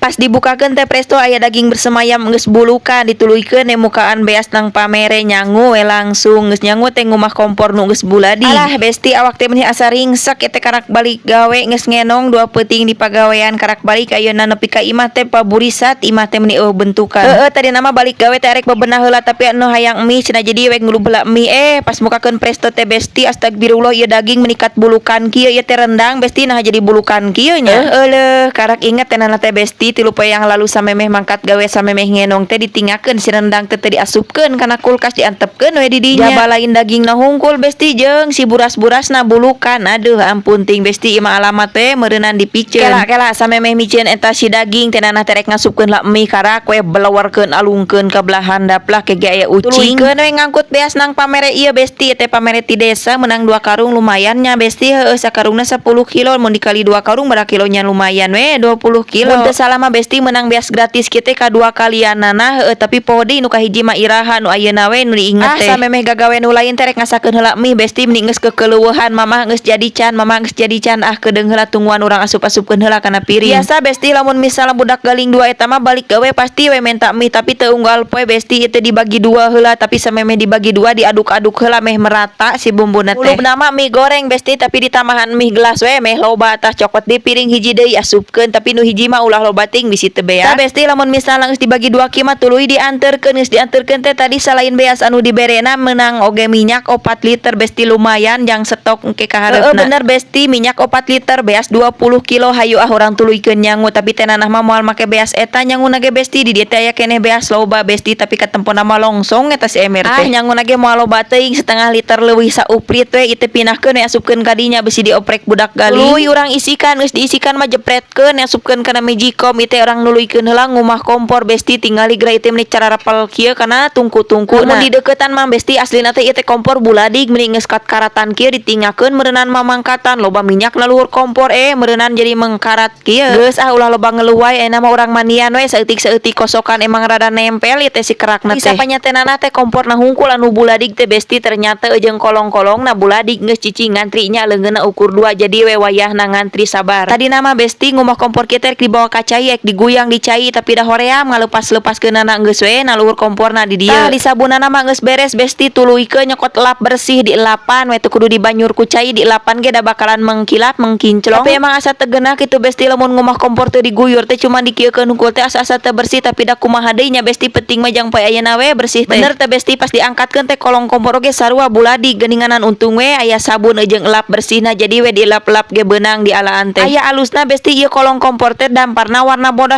Pas dibukakeun teh presto aya daging bersemayam geus bulukan. Dituluykeun mukaan beas nang pamere, nyangu we langsung. Geus nyangu teh ngumah kompor nu geus buladi. Alah besti, awak teh meuni asa ringsek teh karak balik gawe. Geus ngenong 2 peuting di pagawean, karak balik ayeuna nepi ka imah teh paburisat, imah teh meuni euweuh bentukan. Heeh, tadi nama balik gawe teh arek bebenah heula, tapi anu hayang mie cenah, jadi we ngulub heula mie. Eh, pas mukakeun presto teh besti, astagfirullah, ieu daging menikat bulukan kieu. Ieu teh rendang besti, nah jadi bulukan kieu nya. Eueuh, karak inget teh nana teh besti, 3 poe yang lalu samemeh mangkat gawe, samemeh ngenong teh ditingakeun si rendang teh, teh diasupkeun kana kulkas, diantepkeun we di dinya. Jaba lain daging na hungkul besti, jeung si buras-burasna bulukan. Aduh, ampun ting besti, ieu mah alamat teh meureunan dipiceun. Kela kela, samemeh miceun eta si daging teh nana teh rek ngasupkeun la mie, karak we belewerkeun, alungkeun ka belah handap lah ke ge aya ucing. Tuluykeun we ngangkut beas nang pamere ieu besti. Teh pamere ti desa menang 2 karung, lumayan nya besti. Heueuh, sakarungna 10 kilo, mun dikali 2 karung berapa kilonya? Lumayan we 20 kilo. Mun teu salah mah besti, menang beas gratis kieu kadua kalianana. Heueuh, tapi poho deui nu kahiji mah iraha, nu ayeuna we nu diinget teh. Ah, samemeh gagawe nu lain teh rek ngasakeun heula mie besti, meni geus kekeleuweuhan, "Mamah geus jadi can? Mamah geus jadi can?" Ah, kedeung heula, tungguan urang asup-asupkeun heula kana piring. Biasa besti, lamun misalnya budak galing dua eta mah balik gawe pasti we menta mie, tapi teu unggal poe besti itu dibagi dua heula. Tapi samemeh dibagi dua diaduk-aduk heula meh merata si bumbuna teh. Ulubna mah mie goreng besti, tapi ditambahan mie gelas we meh loba. Tah, cokot di piring hiji deui, asupkeun, tapi nu hiji mah ulah loba ting, bisi teu beak. Tah besti, lamun misalnya geus dibagi dua kieu mah tuluy dianterkeun. Geus dianterkeun teh tadi selain beas anu diberena, menang oge minyak 4 liter besti, lumayan jang stok engke ka hareupna. Heeh, bener besti, minyak 4 liter, beas 20 kilo. Hayu ah, urang tuluykeun nyangu, tapi teh nanah mah moal make beas eta nyangu ge besti. Di dieu teh aya keneh beas loba besti, tapi katempona mah longsong eta si emer teh. Ah, nyangu ge moal loba teuing, setengah liter leuwih sauprit we. Ieu pinahkeun we, asupkeun ka dinya, bisi dioprek budak galing. Tuluy urang isikan. Geus diisikan mah jepretkeun, asupkeun kana magicom. Ieu teh urang nuluykeun heula ngumah kompor besti. Tingali geura ieu teh meuni cararapel kieu kana tungku-tungku. Mun di deuketan mah besti, aslina teh ieu teh kompor buladig, meni geus kat karatan kieu ditingakeun meureunan mamangkatan loba minyak na luhur kompor, eh meureunan jadi mengkarat kieu. Geus ah, ulah loba ngeluh wae, ayeuna mah urang mandian we saeutik-saeutik kosokan. Emang rada nempel ieu teh si kerakna teh. Sapanya teh nana teh komporna hungkul anu buladig teh besti, ternyata jeung kolong-kolongna buladig. Geus cicing ngantri nya, leungeunna ukur dua, jadi we wayahna ngantri sabar. Tadi nama besti ngumah kompor kieu teh rek dibawa ka cai, ek diguyang di cai, tapi da hoream ngalepas-lepaskeunana, geus we na luhur komporna di dieu. Tah, disabunana mah geus beres besti, tuluykeun nyokot lap bersih, dielapan we, teu kudu dibanyur ku cai, dielapan ge da bakalan mengkilap mengkinclong. Tapi emang asa teu geunah kitu besti, lamun ngumah kompor teu diguyur teh, cuma dikieukeun hungkul teh asa-asa teu bersih. Tapi da kumaha deui nya besti, penting mah jang poe ayeuna we bersih teh. Bener teh besti, pas diangkatkeun teh kolong kompor oge sarua buladig geuninganan. Untung we aya sabun jeung elap bersihna, jadi we dielap-elap ge beunang dialaan teh. Aya alusna besti, ieu kolong kompor teh damparna warna bodas.